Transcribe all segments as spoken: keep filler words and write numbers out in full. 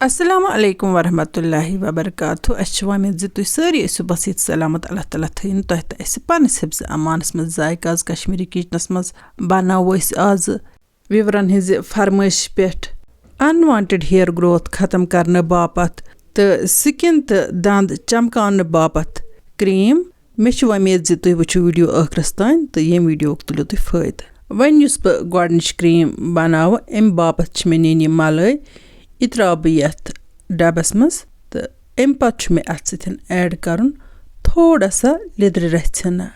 السلام علیکم ورحمۃ اللہ وبرکاتہ۔ اسہِ چھِ وۄمید زِ تُہۍ سٲری ٲسِو بس ییٚتہِ سلامت۔ اللہ تعالیٰ تھٲیِن تۄہہِ تہٕ اَسہِ پننِس حفظ امانس منٛز۔ ذایقہ آز کشمیٖری کچنس منٛز بناوو أسۍ آز ویورن ہٕنٛزِ فرمٲیشہِ پٮ۪ٹھ unwanted hair growth ختم کرنہٕ باپتھ تہٕ سکن تہٕ دند چمکاونہٕ باپتھ کریم۔ مےٚ چھِ وۄمید زِ تُہۍ وٕچھِو ویڈیو ٲخرس تام تہٕ ییٚمہِ ویڈیوُک تُلِو تُہۍ فٲیدٕ۔ وۄنۍ یُس بہٕ گۄڈٕنِچ کریم بناوٕ، اَمہِ باپتھ چھِ مےٚ نِنۍ یہِ ملٲے۔ یہِ ترٛاوٕ بہٕ یَتھ ڈَبَس منٛز تہٕ اَمہِ پَتہٕ چھُ مےٚ اَتھ سۭتۍ ایڈ کَرُن تھوڑا سا لیٚدرِ رَژھِ ہنا۔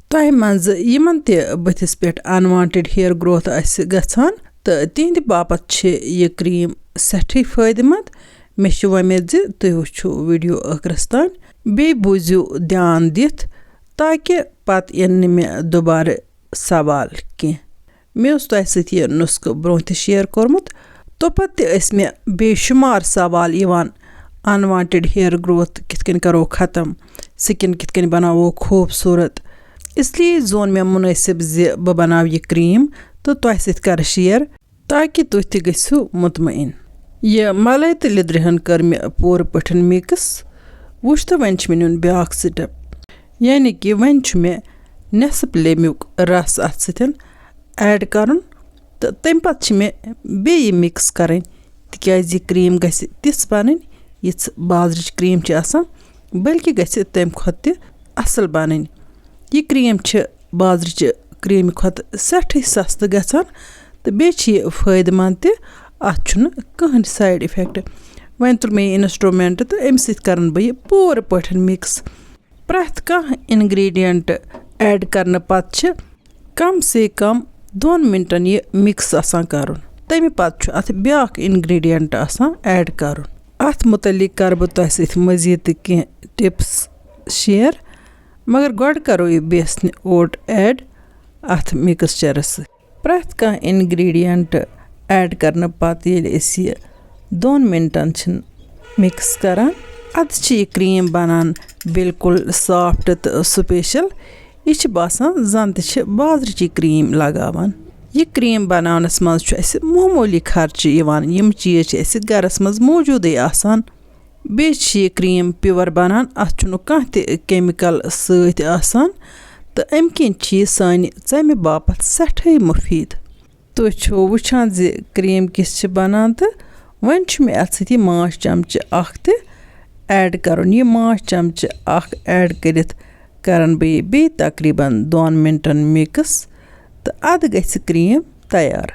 تۄہہِ منٛزٕ یِمَن تہِ بٕتھِس پٮ۪ٹھ unwanted hair growth آسہِ گژھان تہٕ تِہِنٛدِ باپَتھ چھِ یہِ کرٛیٖم سٮ۪ٹھٕے فٲیدٕ مند۔ مےٚ چھِ وۄمید زِ تُہۍ وٕچھِو ویڈیو ٲخرَس تام، بیٚیہِ بوٗزِو دھیان دِتھ، تاکہِ پَتہٕ یِن نہٕ مےٚ دُبارٕ سوال کینٛہہ۔ مےٚ اوس تۄہہِ سۭتۍ یہِ نُسخہٕ برونٛہہ تہِ شیئر کوٚرمُت۔ توٚپتہٕ تہِ ٲسۍ مےٚ بے شُمار سوال یِوان، unwanted hair growth کِتھ کٔنۍ کَرو ختم، سِکِن کِتھ کٔنۍ بَناوو خوٗبصوٗرت۔ اس لیے زون مےٚ مُنٲسِب زِ بہٕ بَناو یہِ کرٛیٖم تہٕ تۄہہِ سۭتۍ کَرٕ شیئر، تاکہِ تُہۍ تہِ گٔژھِو مطمئن۔ یہِ مَلٲے تہٕ لیٚدرِ ہن کٔر مےٚ پوٗرٕ پٲٹھۍ مِکس۔ وٕچھ تہٕ وۄنۍ چھِ مےٚ نیُن بیٛاکھ سٹیپ، یعنی کہِ وۄنۍ چھُ مےٚ نٮ۪صٕف لیٚمیُک رس اَتھ سۭتۍ ایڈ کَرُن تہٕ تَمہِ پَتہٕ چھِ مےٚ بیٚیہِ یہِ مِکس کَرٕنۍ، تِکیٛازِ یہِ کرٛیٖم گژھِ تِژھ بَنٕنۍ، یِژھ بازرٕچ کرٛیٖم چھِ آسان، بلکہِ گژھِ تَمہِ کھۄتہٕ تہِ اَصٕل بَنٕنۍ۔ یہِ کرٛیٖم چھِ بازرٕچہِ کرٛیٖمہِ کھۄتہٕ سٮ۪ٹھٕے سَستہٕ گژھان تہٕ بیٚیہِ چھِ یہِ فٲیدٕ مند تہِ، اَتھ چھُنہٕ کٕہٕنۍ سایڈ اِفیکٹ۔ وۄنۍ تُل مےٚ یہِ انسٹرومنٹ تہٕ اَمہِ سۭتۍ کَرَن بہٕ یہِ پوٗرٕ پٲٹھۍ مِکس۔ پرٛٮ۪تھ کانٛہہ انگریڈینٹ ایڈ کرنہٕ پتہٕ چھِ کم سے کم دۄن منٹن یہِ مِکس آسان کرُن۔ تَمہِ پتہٕ چھُ اتھ بیٛاکھ انگریڈینٹ آسان ایڈ کرُن۔ اتھ متعلق کرٕ بہٕ تۄہہِ سۭتۍ مزید تہِ کینٛہہ ٹپس شیئر، مگر گۄڈٕ کرو یہِ بیسنہِ اوٹ ایڈ اتھ مِکسچرس سۭتۍ۔ پرٛٮ۪تھ کانٛہہ انگریڈینٹ ایڈ کرنہٕ پتہٕ ییٚلہِ أسۍ یہِ دۄن منٹن چھِن مِکس کران، ادٕ چھِ یہِ کرٛیٖم بنان بالکل سافٹ تہٕ سپیشل۔ یہِ چھِ باسان زن تہِ چھِ بازرٕچی کرٛیٖم لگاوان۔ یہِ کرٛیٖم بناونس منٛز چھُ اسہِ معموٗلی خرچہٕ یِوان، یِم چیٖز چھِ اسہِ گرس منٛز موجودٕے آسان۔ بیٚیہِ چھِ یہِ کرٛیٖم پیور بنان، اتھ چھُنہٕ کانٛہہ تہِ کیمیکل سۭتۍ آسان تہٕ امہِ کِنۍ چھِ یہِ سانہِ ژمہِ باپتھ سٮ۪ٹھٕے مُفیٖد۔ تُہۍ چھِو وٕچھان زِ کرٛیٖم کِژھ چھِ بَنان، تہٕ وۄنۍ چھُ مےٚ اَتھ سۭتۍ یہِ ماچھ چمچہٕ اَکھ تہِ ایڈ کَرُن۔ یہِ ماچھ چمچہٕ اَکھ ایڈ کٔرِتھ کَرَن بہٕ یہِ بیٚیہِ تقریٖباً دۄن مِنٹَن مِکٕس، تہٕ اَدٕ گژھِ کرٛیٖم تیار۔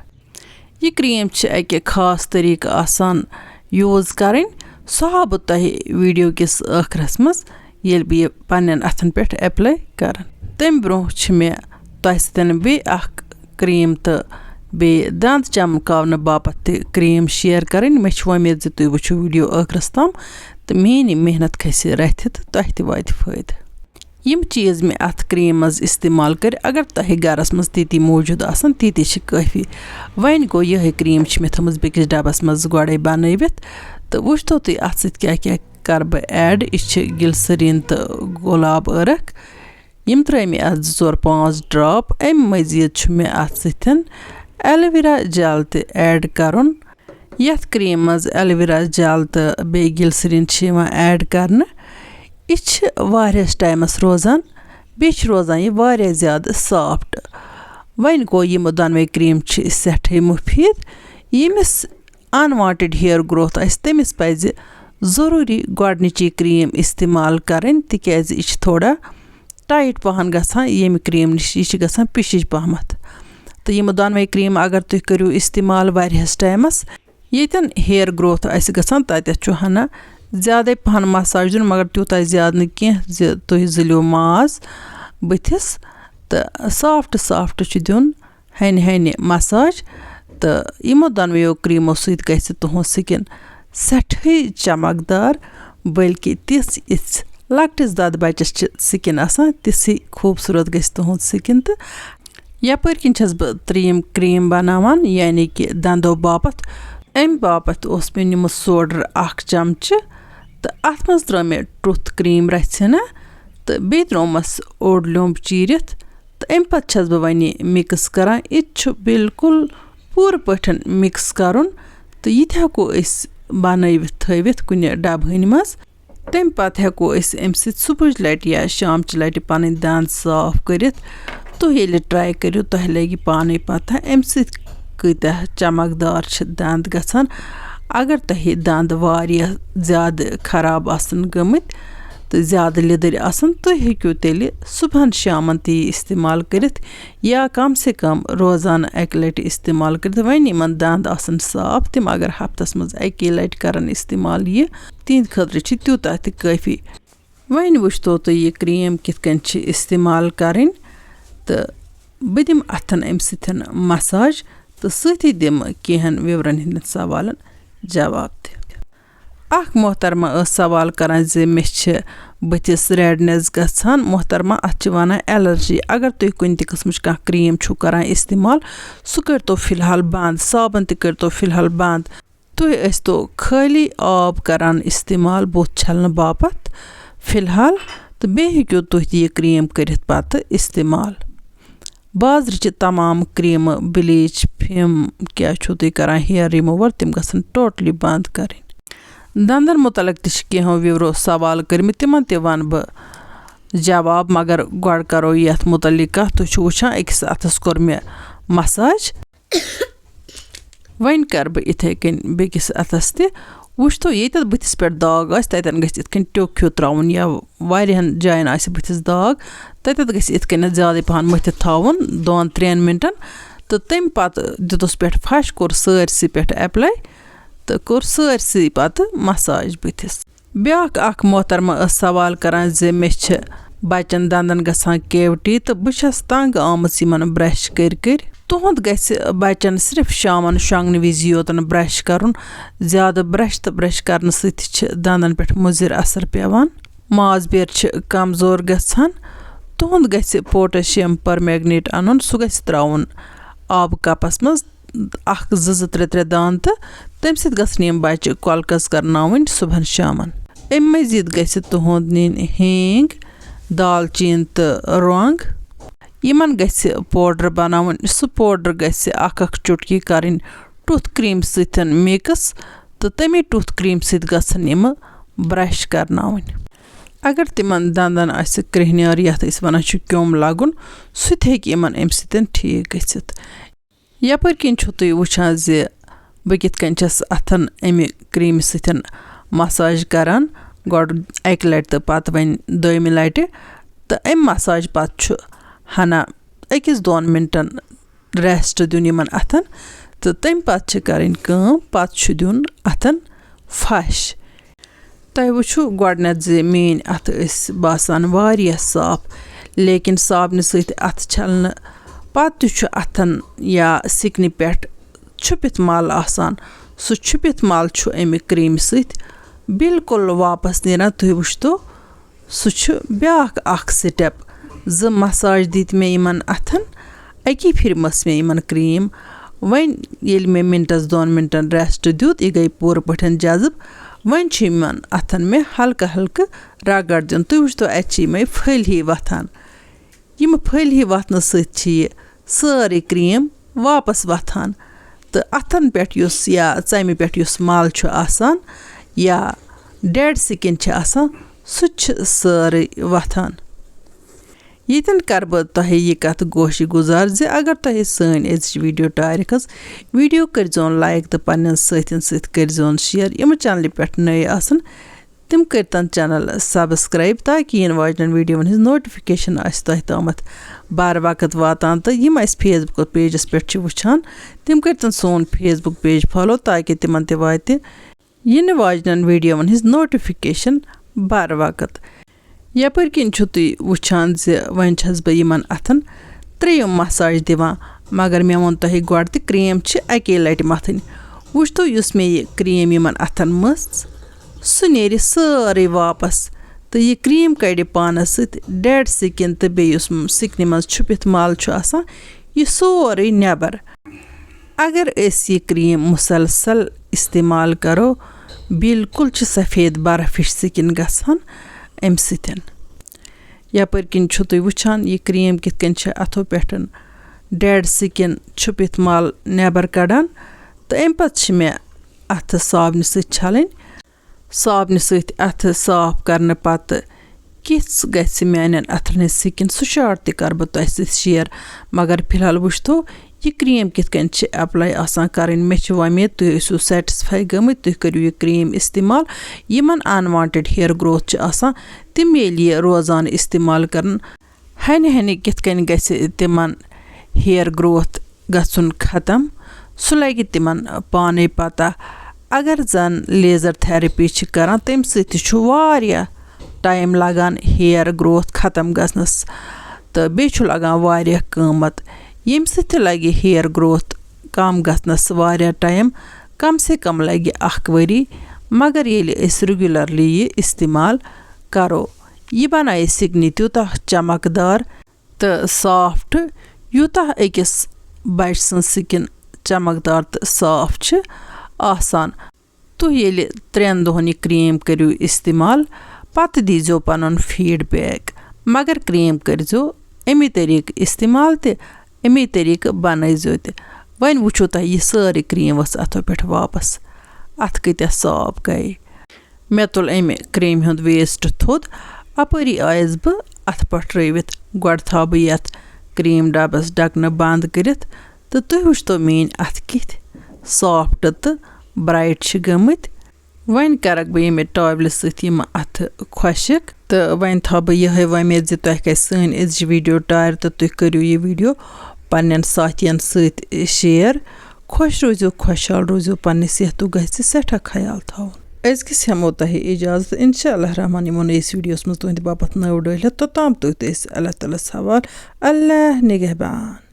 یہِ کرٛیٖم چھِ اَکہِ خاص طریٖقہٕ آسان یوٗز کَرٕنۍ، سُہ ہاوٕ بہٕ تۄہہِ ویٖڈیو کِس ٲخرَس منٛز، ییٚلہِ بہٕ یہِ پنٛنٮ۪ن اَتھَن پٮ۪ٹھ اٮ۪پلَے کَرٕ۔ تَمہِ برٛونٛہہ چھِ مےٚ تۄہہِ سۭتۍ بیٚیہِ اَکھ کرٛیٖم تہٕ بیٚیہِ دَنٛد چمکاونہٕ باپتھ تہِ کرٛیٖم شیئر کَرٕنۍ۔ مےٚ چھِ وۄمید زِ تُہۍ وٕچھِو ویٖڈیو ٲخرَس تام تہٕ میٛٲنۍ یہِ محنت کھسہِ رَتھِ تہٕ تۄہہِ تہِ واتہِ فٲیدٕ۔ یِم چیٖز مےٚ اَتھ کرٛیٖم منٛز استعمال کٔرۍ، اگر تۄہہِ گَرَس منٛز تِتی موٗجوٗد آسَن، تِتی چھِ کٲفی۔ وۄنۍ گوٚو، یِہوٚے کرٛیٖم چھِ مےٚ تھٲومٕژ بیٚکِس ڈَبَس منٛز گۄڈَے بَنٲوِتھ، تہٕ وٕچھتو تُہۍ اَتھ سۭتۍ کیٛاہ کیٛاہ کَرٕ بہٕ ایڈ۔ یہِ چھِ گلسرین تہٕ گۄلاب عٲرَق۔ یِم ترٲے مےٚ اَتھ زٕ ژور پانٛژھ ڈراپ۔ اَمہِ مٔزیٖد چھُ مےٚ اَتھ سۭتۍ ایلویرا جل تہِ ایڈ کَرُن۔ یَتھ کرٛیٖم منٛز ایلویرا جل تہٕ بیٚیہِ گلسرین چھِ یِوان ایڈ کَرنہٕ۔ یہِ چھِ واریاہَس ٹایمَس روزان، بیٚیہِ چھِ روزان یہِ واریاہ زیادٕ سافٹ۔ وۄنۍ گوٚو، یِم دۄنوَے کرٛیٖم چھِ سٮ۪ٹھٕے مُفیٖد۔ ییٚمِس unwanted hair growth آسہِ، تٔمِس پَزِ ضروٗری گۄڈٕنِچی کرٛیٖم استعمال کَرٕنۍ، تِکیٛازِ یہِ چھِ تھوڑا ٹایٹ پَہَن گژھان ییٚمہِ کرٛیٖم نِش، یہِ چھِ گژھان پِشِج پَہمَتھ۔ تہٕ یِم دۄنوَے کرٛیٖمہٕ اگر تُہۍ کٔرِو استعمال واریاہَس ٹایمَس، ییٚتٮ۪ن hair growth آسہِ گژھان، تَتٮ۪تھ چھُ ہَنا زیادَے پَہَن مساج دیُن، مگر تیوٗتاہ زیادٕ نہٕ کینٛہہ زِ تُہۍ زٕلِو ماز بٕتھِس، تہٕ سافٹ سافٹ چھُ دیُن ہَنہِ ہَنہِ مساج، تہٕ یِمو دۄنوَیو کرٛیٖمو سۭتۍ گژھِ تُہُنٛد سِکِن سٮ۪ٹھٕے چمکدار، بلکہِ تِژھ یِژھ لۄکٹِس دۄدٕ بَچَس چھِ سِکِن آسان، تِژھٕے خوٗبصوٗرت گژھِ تُہُنٛد سِکِن۔ تہٕ یَپٲرۍ کِنۍ چھَس بہٕ ترٛیٚیِم کرٛیٖم بَناوان، یعنی کہِ دَنٛدو باپَتھ۔ اَمہِ باپَتھ اوس مےٚ نیُمُت سوڈر اَکھ چمچہٕ، تہٕ اَتھ منٛز ترٛٲو مےٚ ٹُتھ کرٛیٖم رَژھِ ہنا، تہٕ بیٚیہِ ترٛوومَس اوٚڑ لیوٚمب چیٖرِتھ۔ تہٕ اَمہِ پَتہٕ چھَس بہٕ وۄنۍ یہِ مِکٕس کَران۔ یہِ تہِ چھُ بالکل پوٗرٕ پٲٹھۍ مِکٕس کَرُن، تہٕ یہِ تہِ ہٮ۪کو أسۍ بنٲوِتھ تھٲوِتھ کُنہِ ڈبہٕ ہٕنۍ منٛز۔ تَمہِ پتہٕ ہٮ۪کو أسۍ اَمہِ سۭتۍ صُبحٕچ لٹہِ یا شامچہِ لٹہِ پنٕنۍ دند صاف کٔرِتھ۔ تُہۍ ییٚلہِ ٹراے کٔرِو، تۄہہِ لگہِ پانے پتہ اَمہِ سۭتۍ کۭتیاہ چمکدار چھِ دند گژھان۔ اگر تۄہہِ دند واریاہ زیادٕ خراب آسن گٔمٕتۍ تہٕ زیادٕ لیٚدٕرۍ آسن، تُہۍ ہیٚکِو تیٚلہِ صُبحن شامن تہِ یہِ استعمال کٔرِتھ یا کم سے کم روزانہٕ اَکہِ لٹہِ استعمال کٔرِتھ۔ وۄنۍ یِمن دند آسن صاف، تِم اگر ہفتس منٛز اَکی لٹہِ کرن استعمال یہِ، تِہنٛدِ خٲطرٕ چھِ تیوٗتاہ تہِ کٲفی۔ وۄنۍ وٕچھتو تُہۍ یہِ کریم کِتھ کٔنۍ چھِ استعمال کرٕنۍ، تہٕ بہٕ دِمہٕ اتھن امہِ سۭتۍ مساج تہٕ سۭتی دِمہٕ کینٛہن viewerن ہٕنٛدٮ۪ن سوالن جواب تہِ۔ اکھ محترمہ ٲس سوال کران زِ مےٚ چھِ بٕتھِس redness گژھان۔ محترمہ، اتھ چھِ ونان allergy۔ اگر تُہۍ کُنہِ تہِ قٕسمٕچ کانٛہہ کریم چھِو کران استعمال، سُہ کٔرۍتو فی الحال بند، صابن تہِ کٔرۍتو فی الحال بند۔ تُہۍ ٲسۍتو خٲلی آب کران استعمال بُتھ چھلنہٕ باپتھ فی الحال، تہٕ بیٚیہِ ہیٚکِو تُہۍ یہِ کریم کٔرِتھ پتہٕ استعمال۔ بازرٕچہِ تمام کریمہٕ، بلیٖچ، فِم، کیٛاہ چھِو تُہۍ کران hair remover، تِم گژھن totally بنٛد کرٕنۍ۔ دنٛدن مُتعلق تہِ چھِ کینٛہو viewerو سوال کٔرمٕتۍ، تِمن تہِ ونہٕ بہٕ جواب، مگر گۄڈٕ کرو یتھ مُتعلق کتھ۔ تُہۍ چھِو وٕچھان، أکِس اتھس کوٚر مےٚ مساج، وۄنۍ کرٕ بہٕ یِتھے کٔنۍ بیٚکِس اتھس تہِ۔ وٕچھتو، ییٚتٮ۪تھ بٕتھِس پٮ۪ٹھ داغ آسہِ، تَتٮ۪ن گژھِ یِتھ کٔنۍ ٹیوٚک ہیوٗ ترٛاوُن، یا واریاہن جاین آسہِ بٕتھِس داغ، تَتٮ۪تھ گژھِ یِتھ کٔنٮ۪تھ زیادَے پہن مٔتھِتھ تھاوُن دۄن ترٛٮ۪ن مِنٹَن۔ تہٕ تَمہِ پتہٕ دیُتُس پٮ۪ٹھ پھش، کوٚر سٲرسٕے پٮ۪ٹھ apply تہٕ کوٚر سٲرسٕے پتہٕ مساج بٕتھِس۔ بیٛاکھ اکھ محترمہ ٲس سوال کران زِ مےٚ چھِ بچن دنٛدن گژھان cavity تہٕ بہٕ چھَس تنگ آمٕژ یِمن brush کٔرۍ کٔرۍ۔ تُہُنٛد گژھِ بچن صرف شامن شۄنٛگنہٕ وِزِ یوتن brush کرُن۔ زیادٕ brush تہٕ brush کرنہٕ سۭتۍ چھِ دنٛدن پٮ۪ٹھ مُضِر اثر پٮ۪وان۔ ماز بیر چھِ کمزور گژھان۔ تُہُنٛد گژھِ potassium permanganate اَنُن، سُہ گژھِ ترٛاوُن آبہٕ کپس منٛز۔ اکھ، زٕ، زٕ، ترٛےٚ، ترٛےٚ دانہٕ تہٕ تَمہِ سۭتۍ گژھن یِم بچہِ کۄلکس کرناوٕنۍ صُبحن شامن۔ اَمہِ مٔزیٖد گژھِ تُہُنٛد نِنۍ ہینگ، دالچیٖن تہٕ رۄنٛگ۔ یِمن گژھِ powder بناوُن۔ سُہ powder گژھِ اکھ اکھ چُٹکی کرٕنۍ tooth cream سۭتۍ mix تہٕ تَمی tooth cream سۭتۍ گژھن یِمہٕ brush کرناوٕنۍ۔ اگر تِمن دنٛدن آسہِ کرٛیٚہنیار، یتھ أسۍ ونان چھِ کیوٚم لگُن، سُہ تہِ ہیٚکہِ یِمن اَمہِ سۭتۍ ٹھیٖک گٔژھِتھ۔ یپٲرۍ کِنۍ چھِو تُہۍ وٕچھان زِ بہٕ کِتھ کٔنۍ چھَس اَتھن اَمہِ کریٖمہِ سۭتۍ مساج کران، گۄڈٕ اَکہِ لَٹہِ تہٕ پتہٕ وۄنۍ دوٚیمہِ لَٹہِ۔ تہٕ اَمہِ مساج پتہٕ چھُ ہنا أکِس دۄن مِنٹَن rest دیُن یِمَن اَتھن، تہٕ تَمہِ پتہٕ چھِ کَرٕنۍ کٲم، پتہٕ چھُ دیُن اَتھن پھش۔ تۄہہِ وٕچھِو گۄڈٕنٮ۪تھ زِ میٛٲنۍ اَتھٕ ٲسۍ باسان واریاہ صاف، لیکن صابنہِ سۭتۍ اَتھٕ چھَلنہٕ پَتہٕ تہِ چھُ اَتھَن یا سِکنہِ پٮ۪ٹھ چھُپِتھ مَل آسان۔ سُہ چھُپِتھ مَل چھُ اَمہِ کرٛیٖمہِ سۭتۍ بالکل واپَس نیران۔ تُہۍ وٕچھتو، سُہ چھُ بیٛاکھ اَکھ step۔ زٕ مساج دِتۍ مےٚ یِمَن اَتھَن، اَکی پھِرِ مٔژھ مےٚ یِمَن کرٛیٖم۔ وۄنۍ ییٚلہِ مےٚ مِنٹَس دۄن مِنٹَن rest دیُت، یہِ گٔے پوٗرٕ پٲٹھۍ جذب۔ وۄنۍ چھُ یِمَن اَتھَن مےٚ ہلکہٕ ہلکہٕ رگڑ دیُن۔ تُہۍ وٕچھتو، اَتہِ چھِ یِمَے پھٔلۍ ہی وۄتھان۔ یِم پھٔلۍ ہی وۄتھنہٕ سۭتۍ چھِ یہِ سٲرٕے کرٛیٖم واپَس وۄتھان۔ تہٕ اَتھَن پٮ۪ٹھ یُس یا ژَمہِ پٮ۪ٹھ یُس مَل چھُ آسان یا dead skin چھِ آسان، سُہ تہِ چھِ سٲرٕے وۄتھان۔ ییٚتٮ۪ن کَرٕ بہٕ تۄہہِ یہِ کَتھ گوشہِ گُزار زِ اگر تۄہہِ سٲنۍ أزِچ video ٹارِ کھٔژ، video کٔرۍزیون like تہٕ پنٛنٮ۪ن سۭتٮ۪ن سۭتۍ کٔرۍزیون share۔ یِم channelہِ پٮ۪ٹھ نٔے آسَن، تِم کٔرۍتَن channel subscribe تاکہِ یِنہٕ واجنٮ۪ن videoوَن ہٕنٛز notification آسہِ تۄہہِ تامَتھ بر وقت واتان۔ تہٕ یِم اَسہِ Facebook pageس پٮ۪ٹھ چھِ وٕچھان، تِم کٔرۍتَن سون Facebook page follow تاکہِ تِمَن تہِ واتہِ یِنہٕ واجنٮ۪ن videoوَن ہٕنٛز notification بر وقت۔ یپٲرۍ کِنۍ چھِو تُہۍ وٕچھان زِ وۄنۍ چھَس بہٕ یِمَن اَتھَن ترٛیٚیِم مساج دِوان، مگر مےٚ ووٚن تۄہہِ گۄڈٕ تہِ کرٛیٖم چھِ اَکے لَٹہِ مَتھٕنۍ۔ وٕچھتو، یُس مےٚ یہِ کرٛیٖم یِمَن اَتھَن مٔژھ، سُہ نیرِ سٲرٕے واپَس تہٕ یہِ کرٛیٖم کَڑِ پانَس سۭتۍ dead skin تہٕ بیٚیہِ یُس سِکنہِ منٛز چھُپِتھ مَل چھُ آسان، یہِ سورُے نٮ۪بَر۔ اگر أسۍ یہِ کرٛیٖم مُسلسل استعمال کرو، بالکل چھِ سفید برف ہِش skin گژھان اَمہِ سۭتۍ۔ یپٲرۍ کِنۍ چھِو تُہۍ وٕچھان، یہِ کرٛیٖم کِتھ کٔنۍ چھِ اَتھو پٮ۪ٹھ dead skin چھُپِتھ مَل نٮ۪بر کڑان۔ تہٕ اَمہِ پتہٕ چھِ مےٚ اَتھٕ صابنہِ سۭتۍ چھَلٕنۍ۔ صابنہِ سۭتۍ اَتھٕ صاف کرنہٕ پتہٕ کِژھ گژھِ میانٮ۪ن اَتھن ہٕنٛز سِکِن، سُہ شاٹ تہِ کرٕ بہٕ تۄہہِ سۭتۍ شیئر۔ مگر فی الحال وٕچھتو، یہِ کرٛیٖم کِتھ کٔنۍ چھِ اٮ۪پلاے آسان کَرٕنۍ۔ مےٚ چھِ وۄمید تُہۍ ٲسِو سیٹسفائی گٔمٕتۍ، تُہۍ کٔرِو یہِ کرٛیٖم استعمال۔ یِمن انوانٹڈ ہیئر گروتھ چھِ آسان، تِم ییٚلہِ یہِ روزانہٕ استعمال کَرَن، ہَنہِ ہَنہِ کِتھ کٔنۍ گژھِ تِمَن ہیئر گروتھ گژھُن ختم، سُہ لَگہِ تِمَن پانَے پَتہ۔ اگر زَن لیزر تھیرپی چھِ کَران، تَمہِ سۭتۍ تہِ چھُ واریاہ ٹائم لَگان ہیئر گروتھ ختم گژھنَس، تہٕ بیٚیہِ چھُ لَگان واریاہ قۭمَتھ، ییٚمہِ سۭتۍ تہِ لَگہِ ہیئر گروتھ کم گژھنَس واریاہ ٹائم، کم سے کم لَگہِ اَکھ ؤری۔ مگر ییٚلہِ أسۍ ریگولرلی یہِ استعمال کَرو، یہِ بنایہِ سِکنہِ تیوٗتاہ چمکدار تہٕ سافٹ، یوٗتاہ أکِس بچہٕ سٕنٛز سِکِن چمکدار تہٕ صاف چھِ آسان۔ تُہۍ ییٚلہِ ترٛٮ۪ن دۄہَن یہِ کرٛیٖم کٔرِو استعمال، پتہٕ دیٖزیو پنُن فیڈ بیک۔ مگر کرٛیٖم کٔرۍزیو اَمی طریٖقہٕ استعمال تہِ، اَمی طریٖقہٕ بنٲیزیو تہِ۔ وۄنۍ وٕچھِو تۄہہِ یہِ سٲرٕے کرٛیٖم ؤژھ اَتھو پٮ۪ٹھ واپس۔ اَتھ کۭتیٛاہ صاف گٔے۔ مےٚ تُل اَمہِ کرٛیٖمہِ ہُنٛد ویسٹ تھوٚد۔ اَپٲری آیَس بہٕ اَتھٕ پٮ۪ٹھ ترٛٲوِتھ۔ گۄڈٕ تھاوٕ بہٕ یَتھ کرٛیٖم ڈَبَس ڈَکھنہٕ بنٛد کٔرِتھ، تہٕ تُہۍ وٕچھتو میٛٲنۍ اَتھٕ کِتھۍ سافٹ تہٕ برٛایٹ چھِ گٔمٕتۍ۔ وۄنۍ کَرَکھ بہٕ ییٚمہِ ٹاولہِ سۭتۍ یِم اَتھٕ خۄشٕک، تہٕ وۄنۍ تھاوٕ بہٕ یِہوٚے وۄمید زِ تۄہہِ کھسہِ سٲنۍ أزِچ ویٖڈیو ٹایر تہٕ تُہۍ کٔرِو یہِ ویٖڈیو پنٛنٮ۪ن ساتھیَن سۭتۍ شیئر۔ خۄش روٗزِو، خۄشحال روٗزِو، پنٛنہِ صحتُک گژھِ سٮ۪ٹھاہ خیال تھاوُن۔ أزکِس ہٮ۪مو تۄہہِ اِجازت۔ اِنشاء اللہ الرحمٰن یِمو نٔیِس ویٖڈیوَس منٛز تُہٕنٛدِ باپَتھ نٔو ڈٲلِتھ۔ توٚتام تُہۍ تہِ أسۍ اللہ تعالیٰ ہَس حوال۔ اللہ نگہبان۔